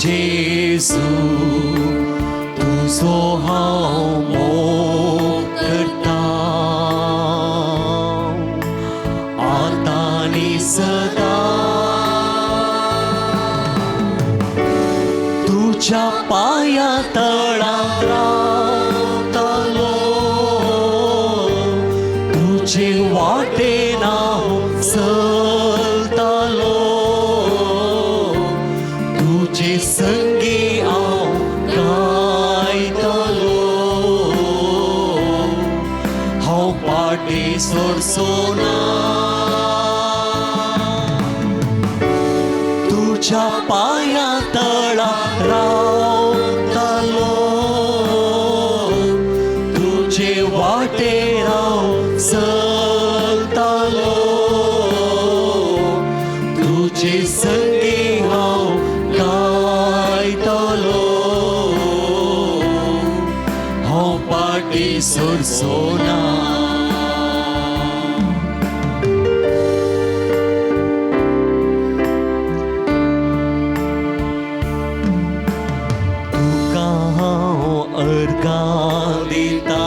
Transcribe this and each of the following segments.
जेजू, तुजो हांव मोग करता आतां आनी सदां. तुज्या पांया तळा रावतलो, तुजे वाटेन हांव चलतलो, तुजे संगी हांव गायतलो, हांव फाटीं सोडचो ना. तुज्या पांया तळा रावतलो, तुजे वाटेर हांव चलतलो, तुजे संगी हांव गायतलो, हांव फाटीं सोडचो ना. तुका हांव अर्गां दिता,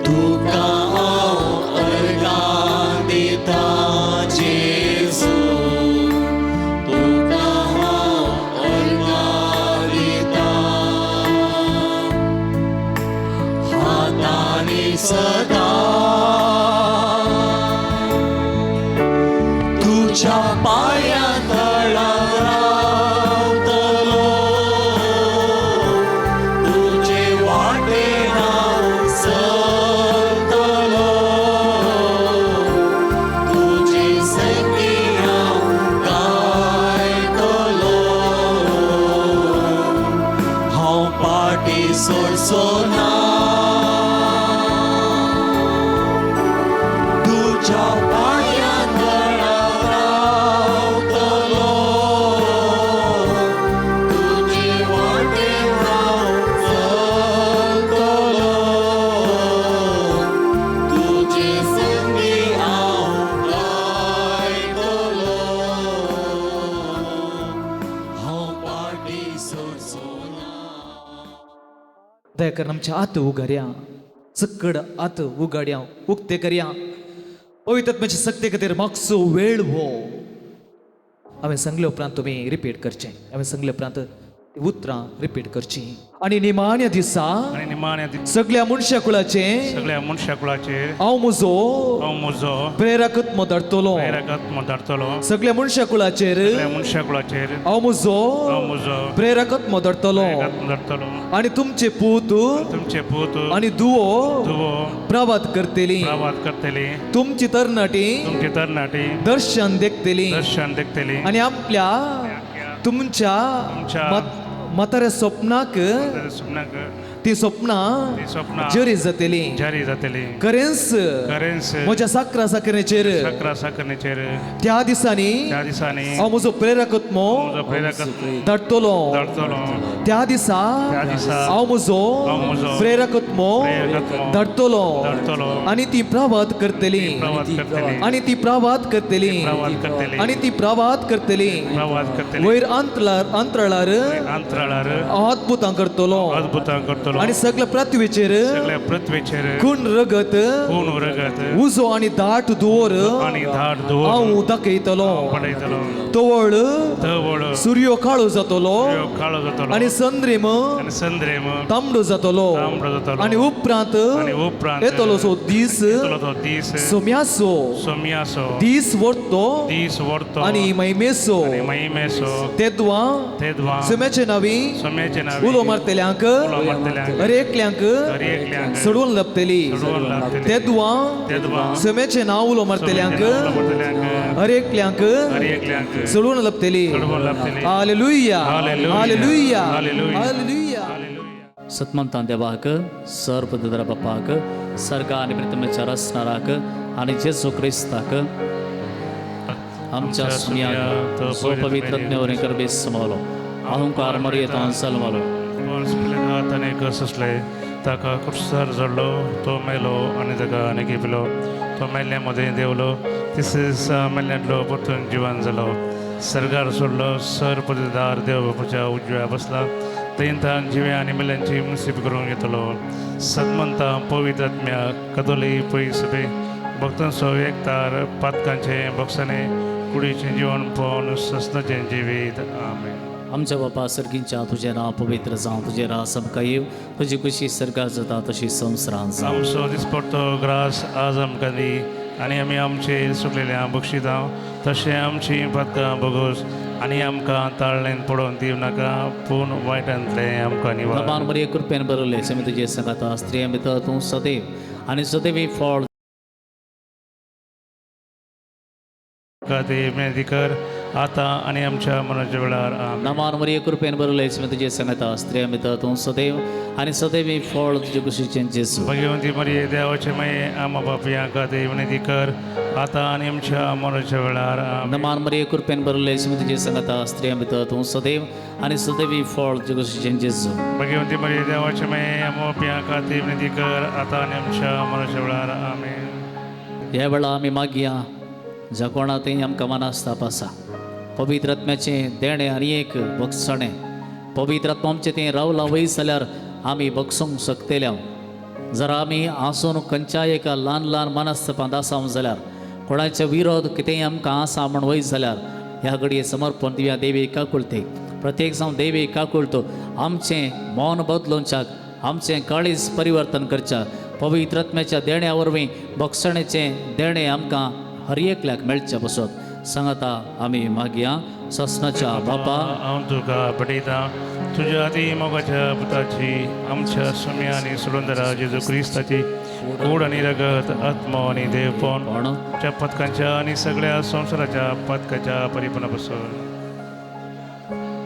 तुका हांव अर्गां दिता जेजू, तुका हांव अर्गां दिता आतां आनी सदां. तुज्या पांया तळा रावतलो, तुजे वाटेन हांव चलतलो, तुजे संगी हांव गायतलो, हांव फाटीं सोडचो ना. तुज्या पांया तळा रावतलो, तुजे वाटेन हांव चलतलो, तुजे संगी हांव गायतलो, हांव फाटीं सोडचो ना. दया करून आमचे आत उगड्या, चकड आत उगड्या, उक्ते करया. पवित्र सक्ते खातीर मागचो वेळ हो. हांवें सांगले उपरांत तुमी रिपीट करचें. हांवें सांगले उपरांत उतरां रिपीट करचीं. आनी निमाण्या दिसा आनी निमाण्या दिसा सगळ्या मनशा कुळाचें सगळ्या मनशा कुळाचेर हांव म्हजो हांव म्हजो प्रेरकत्म धाडटलो. प्रेरकत्म धाडटलो. सगळ्या मनशा कुळाचेर सगळ्या मनशा कुळाचेर हांव म्हजो हांव म्हजो प्रेरकत्म धाडटलो. प्रेरकत्म धाडटलो. आनी तुमचे पूत तुमचे पूत आनी दुवो धुवो प्रवात करतली. प्रवात करतली. तुमची तरणाटी तुमची तरणाटी दर्शन देखतली. दर्शन देखतली. आनी आपल्या तुमच्या तुमच्या म्हाताऱ्या स्वप्नाक स्वप्नाक ती स्वप्नां ती स्वप्नां जरी जातली. जारी जातली. खरेंच खरेंच म्हज्या साकरा साकरणेचेर सकरा साकरणेचेर त्या दिसांनी त्या दिसांनी हांव म्हजो प्रेरकत्मो म्हजो प्रेरकत्म धाडटलो. धाडटलो. त्या दिसा त्या दिसा हांव म्हजो हांव म्हजो प्रेरकत्मो प्रेरकत्मो धाडटलो. धाडटलो. आनी ती प्रवात करतली. प्रवात करतली. आनी ती प्रवात करतली. प्रवात करतली. आनी ती प्रवात करतली. प्रवात करतली. वयर अंतराळार अंतराळार अंतराळार हांव अद्भुतां करतलो. अद्भुतां करतलो. आनी सगळ्या पृथ्वीचेर सगळ्या पृथ्वीचेर खून रगत खून रगत उजो आनी दाट धुंवर आनी धाड धुंवर हांव दाखयतलो. पडयतलो. तवळ तवळ सुर्यो काळो जातलो. काळो जातलो. आनी संद्रीम आनी संद्रेम तांबडो जातलो. तांबडो जातलो. आनी उपरांत आनी उपरांत येतलो सो दीस येतलो तो दीस सोम्याचो सोम्याचो दीस व्हरतो दीस व्हरतो आनी महिमेचो. आनी महिमेचो. तेदवा तेदवा सोम्याचे नावी सोम्याचे नावी उलो मारतल्यांक उलो मारतल्यांक हर एकल्यांक हर एकल्यांक सोडून लपतली. सोडून लाबतली. तेदवा तेदवा सोम्याचे नांव उलो मारतल्यांक सोम्याचें नांव उलो मारतल्यांक हर एकल्यांक हर एकल्यांक सोडून लपतली. सोडून लाबतली. Hallelujah. Hallelujah. Hallelujah. Hallelujah. Hallelujah. Hallelujah. सतमंतान देवाक, सर्वदर बापाक, सर्गा आनी प्रितमेच्या रसणाराक आनी जेजू क्रिस्ताक आमच्या सुमयाक जो पवित्र ज्ञावरें करबेस समवलो अहंकार मर्येतान सलमलो. पोन्स पिलात आनी कसले ताका कुर्सार जडलो, तो मेलो आनी ताका आनी पिलो. तो मेल्ल्या मदें देंवलो, तिसऱ्या दिसा मेल्ल्यांतलो परतून जिवन जालो. सरकार सोडलो सर पददार देव बापूच्या उजव्या बसला थंय जिव्या आनी मेल्यांची मुसीब करून घेतलो. सदमंता पवित्र आत्म्या कदोली पयसबे भक्तांचो एकतार पातकांचे भक्षणे कुडीचें जिवन पळोवन ससनाचें जिवीत. आमेन. आमच्या बापा सर्गींच्या तुजें नांव पवित्र जावं, तुजें राज आमकां येवं, तुजी खुशी सर्गात जाता तशी संवसारांत जावं. आमचो दिसपडतो ग्रास आज आमकां दी आनी आमी आमचे सुकलेल्या बक्षितां तशें आमची पातकां बगोस आनी आमकां ताळ्ळेन पडोवन दिवं नाका पूण वायटांतलें आमकां निवार. नमान मरिये कृपेन बरयलें आमी तुजे सांगाता, स्त्रियां भितर तूं सदैव आनी सदैव फळ ते विनंती कर आतां आनी आमच्या मनाच्या वेळार. आमेन. नमान मरिये कृपेन बरयलें आमी तुजे सांगाता, स्त्रियां भितर तूं सदैव आनी सदैव फळ तुजे कुशीचें जेजू. भगवंती मरिये देवाचे माये आमा बापया खातीर विनंती कर आतां आनी आमच्या मरणाच्या वेळार. आमेन. नमान मरिये कृपेन बरयलें आमी तुजे सांगाता, स्त्रियां भितर तूं सदैव आनी सदैव फळ तुजे कुशीचें जेजू. भगवंती मरिये देवाचे माये आमा बापया खातीर विनंती कर आतां आनी आमच्या मरणाच्या वेळार. आमेन. ह्या वेळा आमी मागया ज्या कोणा थंय आमकां मनास्ताप आसा, पवित्र आत्म्याचें देणें आनी एक बगसणें पवित्र आत्मा आमचें तें रावलां वयस जाल्यार आमी बगसूंक शकतले. जर आमी आसून खंयच्याय एका ल्हान ल्हान मनस्तापांत आसा जाल्यार, कोणाचे विरोध कितेंय आमकां आसा म्हूण वयस जाल्यार ह्या घडये समर्पण दिवया देवी काकुळते. प्रत्येक जावं देवी काकुळतो आमचें मौन बदलोवच्याक, आमचें काळीज परिवर्तन करच्याक, पवित्र आत्म्याच्या देण्या वरवीं बगसणेचें देणें आमकां हर एकल्याक मेळचें पसत सांगता आमी मागया. ससनाच्या बापा, हांव तुका पटयतां तुज्या अती मोगाच्या पुताची आमच्या सुम्या आनी सुलंदरा जेजू क्रिस्ताची कूड आनी रगत आत्मो आनी देवपण पण आमच्या पथकांच्या आनी सगळ्या संवसाराच्या पथकाच्या परिपणा पासून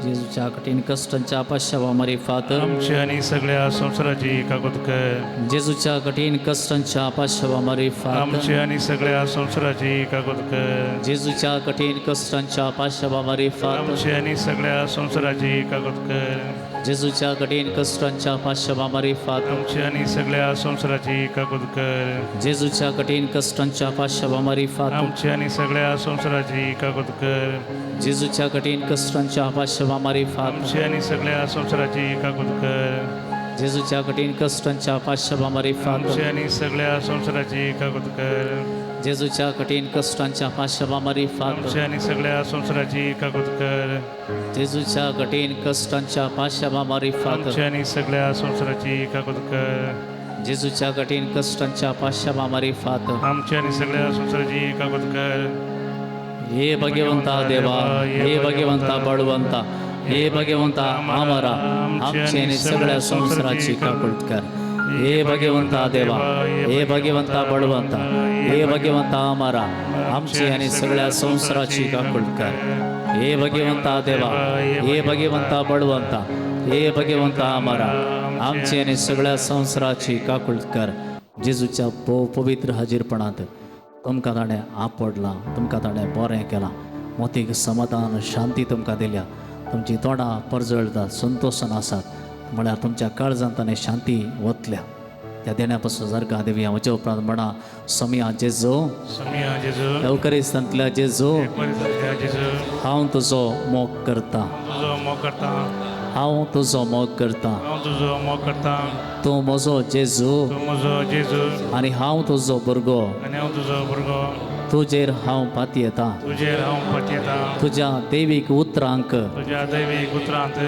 जेजूच्या कठीण कश्टांच्या पाश्यावा मारिफात आमच्या आनी सगळ्या संवसाराची काकूत कर. जेजूच्या कठीण कश्टांच्या पाश्यावा मारिफात आमच्या आनी सगळ्या संवसाराची काकूत कर. जेजूच्या कठीण कश्टांच्या पाश्यावा मारिफात आमच्या आनी सगळ्या संवसाराची काकूत कर. जेजूच्या कठीण कश्टांच्या पाश्यावा मारिफात आमच्या आनी सगळ्या संवसाराची काकूत कर. जेजूच्या कठीण कश्टांच्या पाश्यावा मारिफात आमच्या आनी सगळ्या संवसाराची काकूत कर. जेजूच्या कठीण कश्टांच्या पाश्यावा मारिफात आमच्या आनी सगळ्या संवसाराची काकूत कर. जेजूच्या कठीण कश्टांच्या पाश्यावा मारिफात आमच्या आनी सगळ्या संवसाराची काकूत कर. जेजूच्या कठीण कश्टांच्या पाश्यावा मारिफात आमच्या आनी सगळ्या संवसाराची काकूत कर. जेजूच्या कठीण कश्टांच्या पाश्यावा मारिफात आमच्या आनी सगळ्या संवसाराची काकूत कर. जेजूच्या कठीण कश्टांच्या पाश्यावा मारिफात आमच्या आनी सगळ्या संवसाराची काकूत कर. हे भगवंता देवा, हे भगवंता बळवंता, हे भगवंता आमरा, आमचे आणि सगळ्या संसाराची काकूट कर. हे भगवंता देवा, हे भगवंता बळवंता, हे भगवंता आमरा, आमची आणि सगळ्या संसाराची काकूट कर. हे भगवंता देवा, हे भगवंता बळवंता, हे भगवंता आमरा, आमची आणि सगळ्या संसाराची काकूट कर. जेजूच्या पवित्र हाजीरपणांत तुमकां ताणें आपडलां, तुमकां ताणें बरें केलां, मोतीक समाधान शांती तुमकां दिल्या. तुमचीं तोंडां परजळटात, संतोशान आसात, म्हळ्यार तुमच्या काळजांत ताणें शांती वतल्या. त्या देण्या पासून सारका देवया. म्हज्या उपरांत म्हणा, सोमया जेजू, समिया जेजू, एवकरिस्तांतल्या जेजू, परिसरांतल्या जेजू, हांव तुजो मोग करता, तुजो मोग करता, हांव तुजो मोग करता, हांव तुजो मोग करता, तूं म्हजो जेजू तूं म्हजो जेजू आनी हांव तुजो भुरगो, आनी हांव तुजो भुरगो, तुजेर हांव पातयेता, तुजेर हांव पटयेता, तुज्या देवीक उतरांक तुज्या दैवीक उतरांत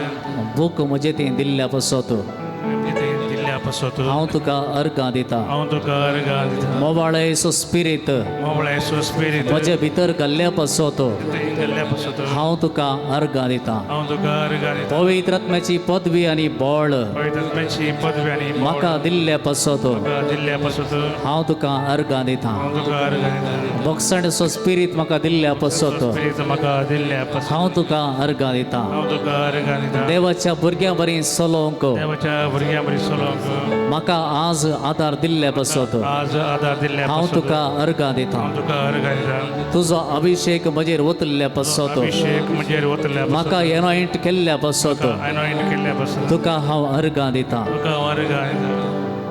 बूक म्हजे तें दिल्ल्या पासत दिल्ल्या पासत हांव तुका अर्गां दिता. हांव तुका अर्गां दिता. मोवाळेचो स्पिरीत मोवळेचो स्पिरीत म्हजे भितर घाल्ल्या पासत घाल्ल्या पासत हांव तुका अर्गां दिता. हांव तुका अर्गां दिता. पवित्र आत्म्याची पदवी आनी बळ पवित्र आत्म्याची पदवी आनी बळ म्हाका दिल्ल्या पासत म्हाका दिल्ल्या पासत हांव तुका अर्गां दिता. हांव तुका अर्गां दिता. बॉक्साणेचो स्पिरीत म्हाका दिल्ल्या पासत स्पिरीत म्हाका दिल्ल्या पासत हांव तुका अर्गां दिता. हांव तुका अर्गां दिता. देवाच्या भुरग्यां बरी चलोवंक देवाच्या भुरग्यां बरी चलोवंक म्हाका आज आदार दिल्ल्या पासत आज आदार दिल्ल्या हांव पासत तुका अर्गां दिता. हांव तुका अर्गां दिता. तुजो अभिषेक म्हजेर ओतल्ल्या पासत अभिषेक म्हजेर ओतल्या पासत म्हाका एनॉयंट केल्ल्या पासत एनॉयंट केल्ल्या पासत तुका हांव अर्गां दिता. तुका हांव अर्गां दिता.